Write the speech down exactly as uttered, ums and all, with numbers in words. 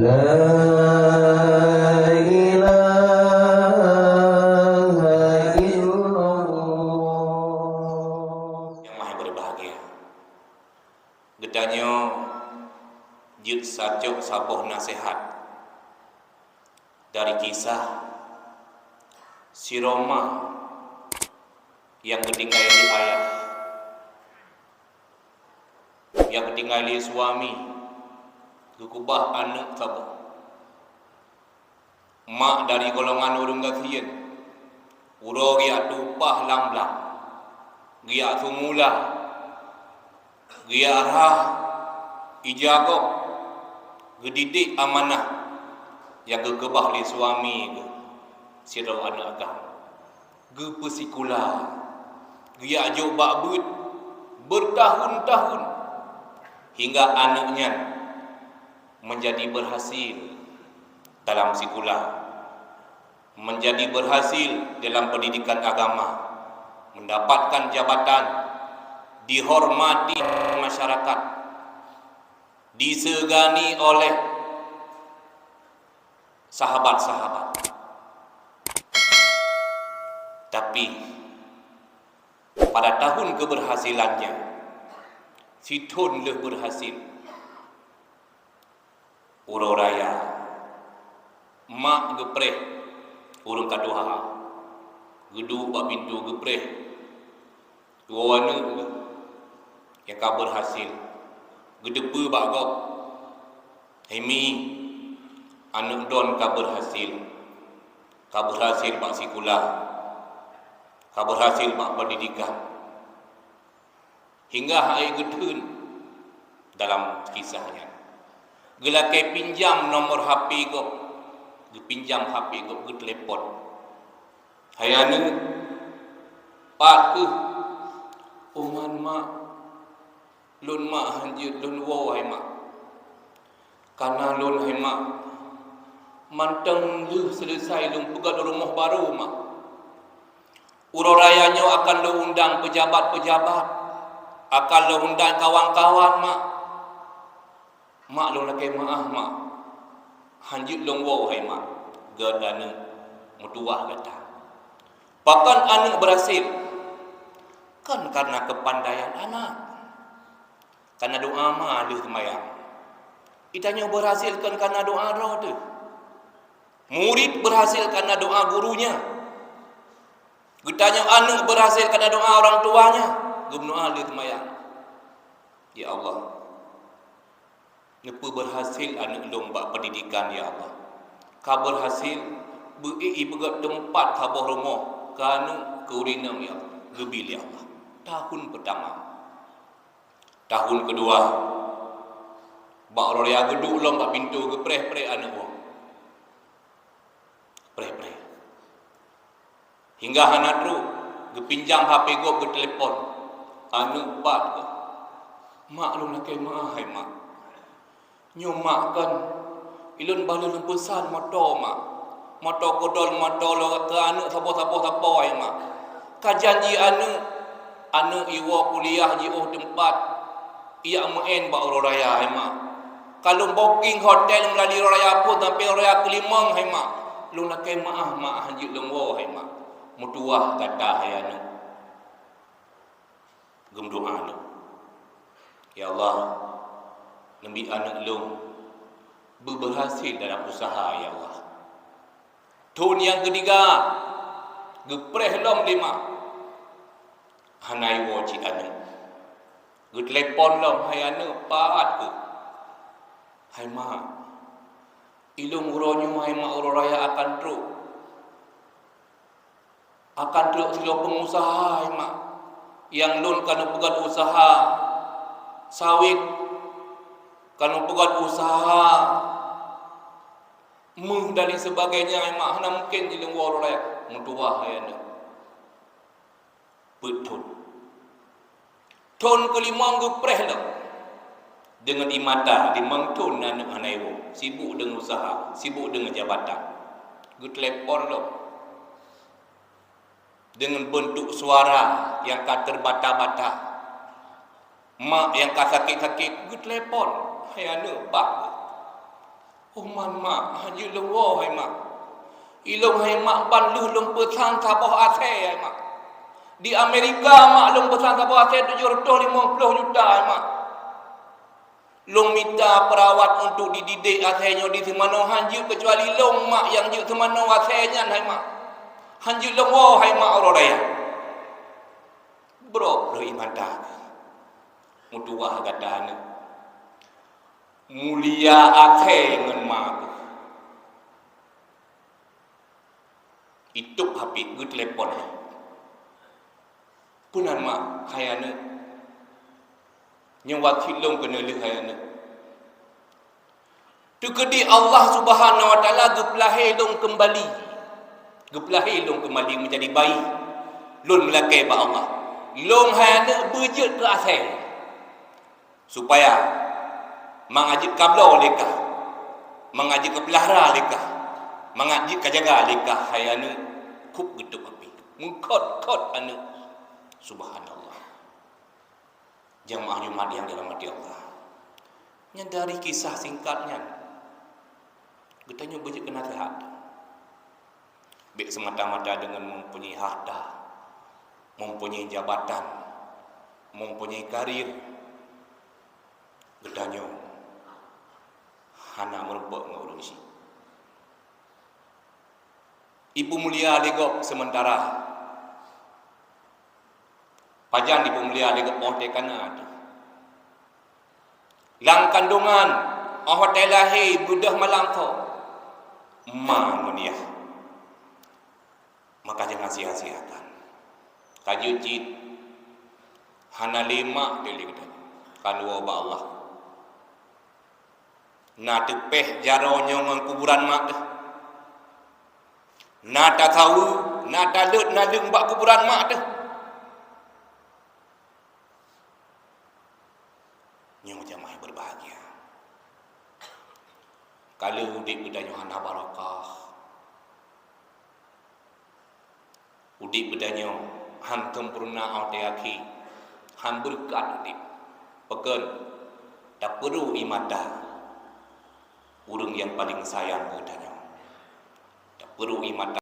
La ilaha illallah. Nyang mahé berbahagia, geutanyoe jeuet sacok saboh naseuhat dari kisah si Roma nyang geutinggai lé ayah, nyang geutinggai lé suami, geukeubah aneuëk saboh. Mak dari golongan ureuëng gasien, uroe geujak tueng upah lam blang, geujak sumula, geujak rhah ija gob, geudidik amanah nyang geukeubah lé suami geuh sidroe aneuëk agam. Geupeusikula, geujak jok bak beuet beutahun-tahun, hingga aneuëk nyan meunjadi beurhasil dalam sikula, meunjadi beurhasil dalam peundidikan agama, meundapatkan jabatan, dihormati masyarakat, diseugani oleh sahabat-sahabat. Tapi, pada tahun keberhasilannya, sithon lheueh beurhasil, uroe raya, mak geupreh ureuëng ka tuha, geuduek bak pintoe geupreh. Dua aneuëk geuh nyang ka beurhasil geuteupeue bak gob, "Hai mi, aneuëk droen ka beurhasil, ka beurhasil bak sikula, ka beurhasil bak peundidikan." Hingga hai geutheun dalam kisah nyan, geulakée pinjam nomor H P gob, geupinjam H P gob, geutelepon. "Hai aneuëk, pat kheueh?" "Uman mak, lôn mak hanjeuet lôn woe hai mak. Kana lôn hai mak, mantong lheueh seuleusai lôn peugét rumoh barô mak. Uroe raya nyoe akan lôn undang peujabat-peujabat, akan lôn undang kawan-kawan mak. Mak lôn lakée meuáh mak, hanjeuet lôn woe hai mak." Gét aneuëk, meutuwah gata. Pakon aneuëk beurhasil? Kon kareuna keupandaian aneuëk, kareuna doá ma lheueh seumayang. Geutanyoe beurhasil kon kareuna doá droe teuh. Murit beurhasil kareuna doá gurunya. Geutanyoe aneuëk beurhasil kareuna doá orang tuanya, geumeudoá lheueh seumayang, "Ya Allah, neupeubeurhasil aneuëk lôn bak peundidikan, ya Allah. Ka beurhasil, beu ék ipeugét teumpat saboh rumoh keu aneuëk keu ureuëng inong, ya Allah." Geubri lé Allah. Tahun peutama. Tahun keudua, bak uroe raya geuduek lom bak pintoe geupreh-preh aneuëk woe. Preh-preh. Hingga hana trok, geupinjam H P gob geutelepon. "Aneuëk, pat kheueh?" "Mak lôn lakée meuáh hai mak." "Nyoe mak kon, ilôn bah lôn peusan moto mak. Moto keudroe, moto lôn keu aneuëk saboh-saboh sapo hai mak. Ka janji aneuëk, aneuëk iwoe kuliah jiôh teumpat, ijak meu'en bak uroe raya hai mak. Ka lôn booking hotel meulali uroe raya phon sampoe uroe raya keulimong hai mak. Lôn lakée meuáh mak, hanjeuet lôn woe hai mak. Meutuwah gata hai aneuëk." Geumeudoá lom, "Ya Allah, neubi aneuëk lôn beubeurhasil dalam useuha, ya Allah." Thon nyang keutiga, geupreh lom lé mak. Hana iwoe cit aneuëk. Geutelepon lom, "Hai aneuëk, pat kheueh?" "Hai mak, ilôn uroe nyoe hai mak uroe raya akan trok. Akan trok sidroe peungusaha hai mak. Nyang lôn ka neupeugét useuha sawét, ka neupeugét useuha méuh dan lain sebagainya hai mak. Hana mungken jilôn woe uroe raya." Meutuwah hai aneuëk. Peuet thon. Thon keulimong geupreh lom. Deungon ie mata limong thon aneuëk hana iwoe, sibuk deungon useuha, sibuk deungon jabatan. Geutelepon lom deungon beuntuk suara nyang ka teubata-bata. Mak nyang ka sakét-sakét geutelepon, "Hai aneuëk, pat?" "Kuman mak, hanjeuet lôn woe hai mak. Ilôn hai mak ban lheueh lôn peusan saboh asèe hai mak. Di Amerika mak lôn peusan saboh asèe tujoh reutôh limong ploh juta hai mak. Lôn mita peurawat untuk dididik asèe nyoe di Seumano, hanjeuet keucuali lôn mak nyang jeuet Seumano asèe nyan hai mak. Hanjeuet lôn woe hai mak uroe raya." Brok lheueh ié mata. Meutuwah gata aneuk. Mulia asèe ngon ma kheueh. Itôp H P, geutelepon. "Peue nan mak hai aneuk? Nyoe wasiet lôn keuneulheueh hai aneuk. Teukeudi Allah Subhanahu wa Taala geupeulahé lôn keumbali. Geupeulahé lôn keumbali meujadi bayi. Lôn meulakèe bak Allah. Lôn hai aneuk beujeuet keu asèe. Supaya mangat jeuet kabloe lé kah, mangat jeuet kapeulahra lé kah, mangat jeuet kajaga lé kah hai aneuk." Khup geutôp H P. Meukhot-khot aneuk. Subhanallah. Jamaah Jumat nyang dirahmati Allah. Nyan dari kisah singkat nyan, geutanyoe beujeuet keu naseuhat. Bèk semata-mata deungon mempunyai harta, mempunyai jabatan, mempunyai karir, geutanyoe hana meurumpok ngon ureueng chik. Ipeumulia lé gob seumeuntara. Pajan ipeumulia lé gob? Óh watèe ka na teuh. Lam kandongan, óh watèe lahé, beudôh malam kok, ma ngon yah. Maka jangan sia-siakan. Ka jeuet cit, hana lé mak teuh lé geutanyoe, ka neuwoe bak Allah. Na teupéh jaroe nyoe ngon kuburan mak teuh. Na tasaweue, na taleuet naleueng bak kuburan mak teuh. Nyoe jamaah berbahagia. Ka lheueh udép geutanyoe hana barakah. Udép geutanyoe han sempurna óh watèe akhé, han beureukat udép. Pakon? Tapeurô ié mata ureueng nyang paleng sayang keu geutanyoe. Tapeurô ié mata